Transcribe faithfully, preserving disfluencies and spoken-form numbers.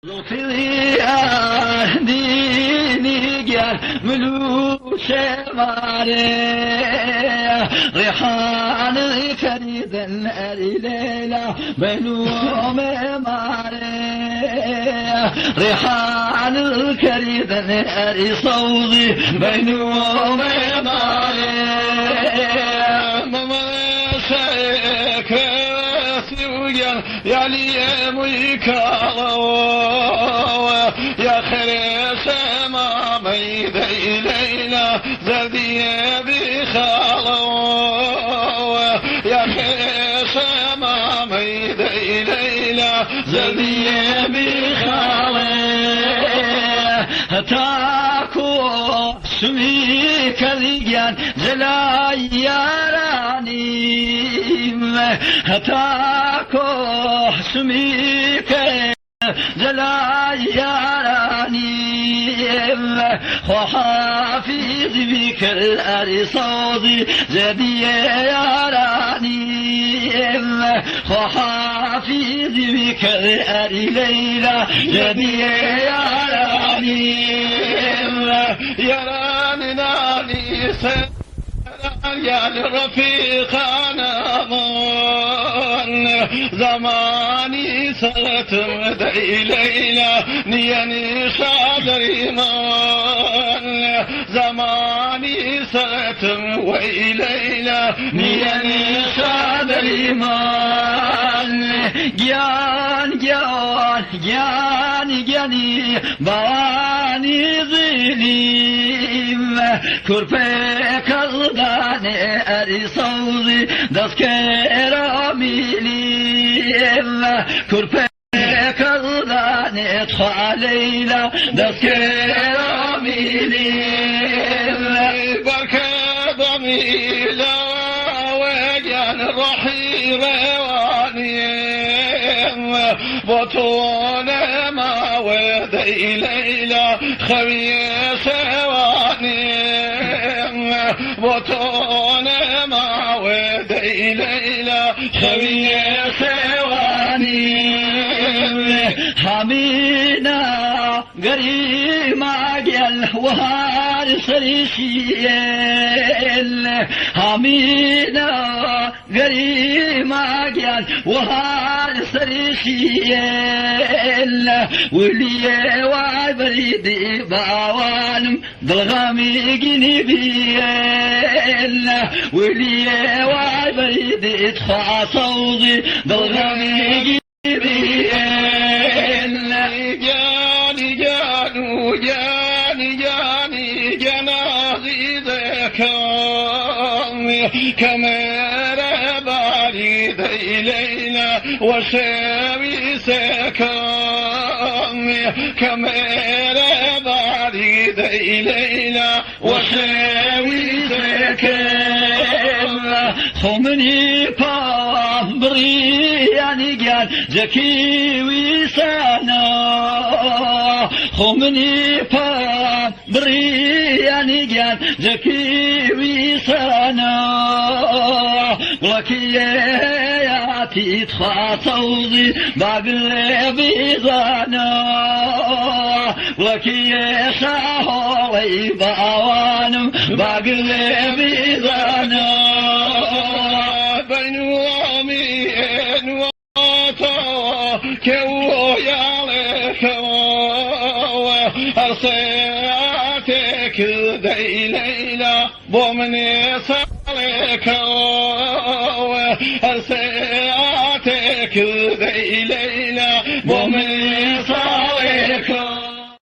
ܠܘܬܝ ܐܢܝ ܢܝܓܢ ܡܠܘܟܐ ܡܪܝ، ܪܝܚܢܐ ܟܪܝܕܢ ܐܪܝ ܠܝܠܐ ܒܥܝܢܘܡܐ ܡܪܝ، ܪܝܚܢܐ ܟܪܝܕܢ ܐܪܝ ܣܘܕܝ ܒܥܝܢܘܡܐ ܡܪܝ. ܡܡܠܣܐ ܟܪܣܝ ܘܓܢ ܝܠܝܡܘܝ ܟܠܘ، ܝܐ ܚܪܣܐ ܡܡܝ ܕܐܝ ܠܝܠܐ ܙܪܕܝܐ ܒܚܠܘ، ܝܐ ܚܪܣܐ ܡܡܝ ܕܐܝ ܠܝܠܐ ܙܪܕܝܐ ܒܚܠܘ. ܗܬܟܘ ܣܡܝܟܐ ܠܓܢ ܙܠܐ ܝܪܢܝܡ، ܗܬܟܘ ܣܡܝܟܐ ܙܠܐ ܝܪܢܝܡ، ܚܘ ܚܦܝܙܝ ܒܟܪ ܐܪܝ ܣܘܕܝ ܙܕܝܐ ܝܪܢܝܡ، ܚܘ ܚܦܝܙܝ ܒܟܪ ܐܪܝ ܠܝܠܐ ܙܕܝܐ ܝܪܢܝܡ. ܝܪܢܝ ܢܢܝ ܣ ܝܥܢܝ ܪܦܝܩܢ ܡܢ ܙܡܢܝ ܣܪܬܡ ܕܐܝ ܠܝܠܐ ܢܝܢܝ ܫܕܪܝ ܡܢ ܙܡܢܝ ܣܪܬܡ ܘܐܝ ܠܝܠܐ ܢܝܢܝ ܫܕܪܝ ܡܢ ܓܢ ܓܢ ܓܢܝ ܓܢܝ ܒܥܢܝ ܙܠܝܡ، ܟܘܪܦܐ ܟܠܕܢܐ ܐܪܝ ܣܘܕܝ ܕܣܟܪܐ ܡܠܝܡ، ܟܘܪܦܐ ܟܠܕܢܐ ܕܚܘ ܠܝܠܐ ܕܣܟܪܐ ܡܠܝܡ. ܒܪܟܐ ܕܡܝܠܐ ܘܓܢ ܪܘܚܝ ܪܘܢܝܡ، ܒܘܬܘܢܐ ܡܘܐ ܕܐܝ ܠܝܠܐ ܚܘܝܐ ܣܘܢܝܡ، ܒܘܬܘܢܐ ܡܘܐ ܕܐܝ ܠܝܠܐ ܚܘܝܐ ܣܘܢܝܡ. ܗܡܝܢܐ ܓܪܝܡܐ ܓܢ ܘܗܪ ܣܪܝ ܫܝܐܠ، ܗܡܝܢܐ ܓܪܝܡܐ ܓܢ ܘܗܪ ܣܪܝ ܫܝܐܠ، ܘܠܝܐ ܘܥܝ ܒܪܝܕܝ ܒܥܒܢܡ ܕܠܓܡܝ ܓܢܝ ܒܝܐܠ، ܘܠܝܐ ܘܥܝ ܒܪܝܕܝ ܕܚܘ ܣܘܕܝ ܕܠܓܡܝ ܓܢܝ ܒܝܐܠ. ܓܢܝ ܓܢܘ ܓܢܝ ܓܢܝ ܓܢܐ ܙܝܙܐ ܟܡܝ، ܟܡܝܪܐ ܒܪܝ ܕܐܝ ܠܝܠܐ ܘܫܒܝܣܐ ܟܡܝ، ܟܡܝܪܐ ܒܪܝ ܕܐܝ ܠܝܠܐ ܘܫܒܝܣܐ ܟܡܝ. ܚܘܡܢܝ ܦܐ ܒܪܝܢܝ ܓܢ ܙܟܝ ܘܝܣܢܐ، ܚܘܡܢܝ ܦܐ ܒܪܝܢܝ ܓܢ ܙܟܝ ܘܝܣܢܐ، ܘܠܟܝ ܝܬܝ ܕܚܘ ܣܘܕܝ ܒܓܠܐ ܒܝܙܢܐ، ܘܠܟܝ ܫܗܘܠܝ ܒܥܒܢܡ ܒܓܠܐ ܒܝܙܢܐ. ܒܥܝܢܘܡܝ ܢܘ ܬܘ ܟܘ ܝܠܐ ܟܘ، ܗܪ ܣܝܥܬܐ ܟܠ ܕܐܝ ܠܝܠܐ ܒܘܡܢܝ ܣܠܐ ܟܘ، ܗܪ ܣܝܥܬܐ ܟܠ ܕܐܝ ܠܝܠܐ ܒܘܡܢܝ ܣܠܐ ܟܘ.